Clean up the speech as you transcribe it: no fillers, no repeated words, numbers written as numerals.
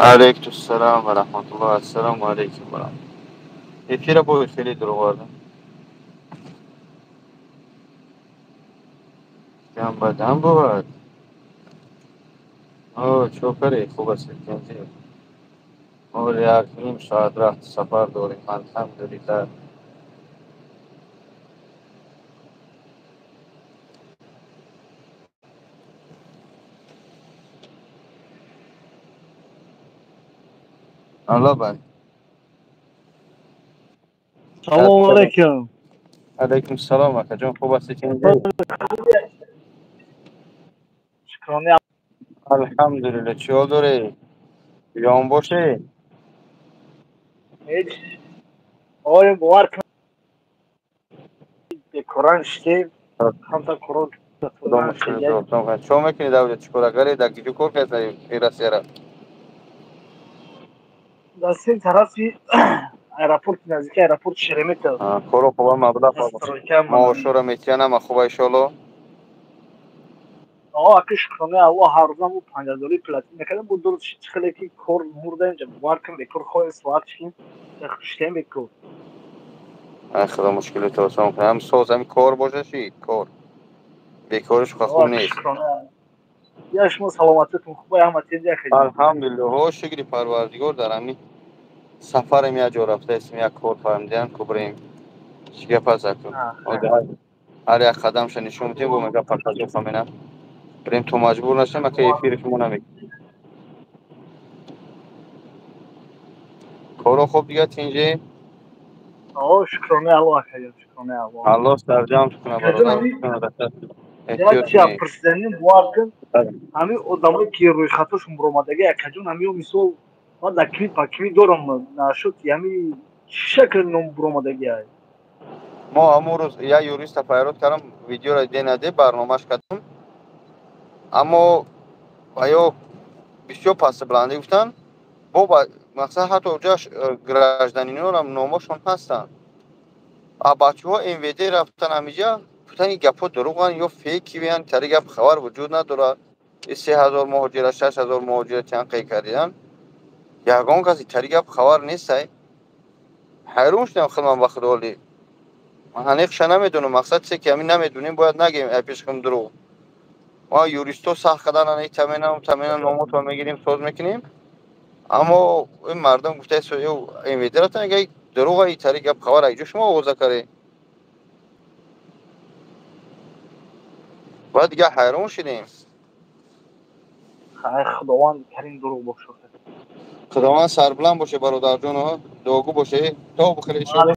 Алейкум салом ва раҳматуллоҳ. Ассалому алейкум ва раҳматуллоҳ. Эфира бой хеле дурӯғ кам бадам бувад. О, чокаре, хуб аст, тинҷӣ. Мо як ним соат рафт сафар дорем, алҳамдулиллаҳ. Алло, бай. Салому алейкум. Алейкум салом, акаҷон, хуб ҳастӣ, тинҷӣ? Шукрони. Алҳамдулиллаҳ, чӣ ҳол дорӣ? Ҷон бошӣ? Ҳеҷ. Оё бовар кун, бекоран шидем, камтар корон. Чо мекунӣ давлат, чӣ кор агари дар киҷо кор кардӣ Россияра? Дар се тарафи аэропорт, наздики аэропорт Шереметьево. Коро хуба, маблағ маошоро метиҳанд, ҳама хуба, иншоалло? Аки, шукрони Аллоҳ, ҳар рӯзам 5000 платить мекардем, бо дуруст чӣ хеле ки кор мурда инҷа, бовар кун, бекор хоҳем соат шидем, шидем бекор. Ай, худо мушкилото осон кунад. Ҳам соз ҳами кор боша шид, кор бекориш хуб нест. Я шумо саломатитон хуба, ҳама тинҷ? Алҳамдулиллоҳ, шукри Парвардигор, дар ҳами сафарем, як ҷо рафтаистем, як кор фаҳмидаям, ку бирем. Чӣ гап аст акун? Ҳар як қадамша нишон медиҳем, бо мега показуха менам. Бирем то маҷбур нашем, ака эфири шумо намекунем. Коро хуб дига, тинҷӣ? Шукрони Аллоҳ, акаҷон, шукрони Аллоҳ. Аллоҳ сарҷамт кунад, бародар. Эҳтиёт пурсиданим, бовар кун, ҳамин одамое ки рӯйхатошон буромадаги, акаҷон, ҳамин мисол ман дар кими па кими дорам нашуд, ҳамин чӣ шакл ном буромадаги ай? Мо ҳамон рӯз як юриста пайрод кардам, видеоро денаде барномаш кардам, аммо ё бисёр пастибаландӣ гуфтанд, бо мақсад ҳатто ҷа гражданинорам номошон ҳастанд. А бачаҳо МВД рафтан, ҳамиҷа гуфтан ин гапҳо дурӯғанд ё фейкивиянд, тари гап хабар вуҷуд надорад. 3000 муҳоҷира, 6000 муҳоҷира чанд қай кардидан, ягон каси тари гап хабар нестай. Ҳайрон шудам худман ба худоли. Ман ҳаниқша намедонам, мақсад чизе ки ҳамин намедонем, бояд нагем ай пешхим дурӯғ. Ма юристҳо сахт кардан, тамена тамена номото мегирем, соз мекунем, аммо ин мардум гуфтаи МВД рафтан, дурӯға, и тари гап хабар айҷо шумо овоза кардед. Баъд дига ҳайрон шудем. Худованд карим, дурӯғ бошад. Худованд сарбуланд боше, бародарҷоно, дуогӯ боше, то бихеле.